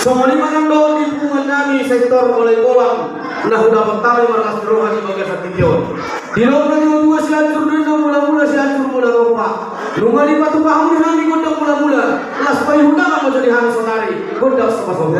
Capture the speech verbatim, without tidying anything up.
Songon i ma nang dohot di punguan nami sektor Balai Bolang, na hudapot hami marlas ni roha di bagasan tingki on. Didok natuatua, siansur do inna mulamula, siansur mula tompa. Nunga dipatupa hamu di hami gondang mulamula, las paihutna ma jo di hami saonari gondang so pasombu.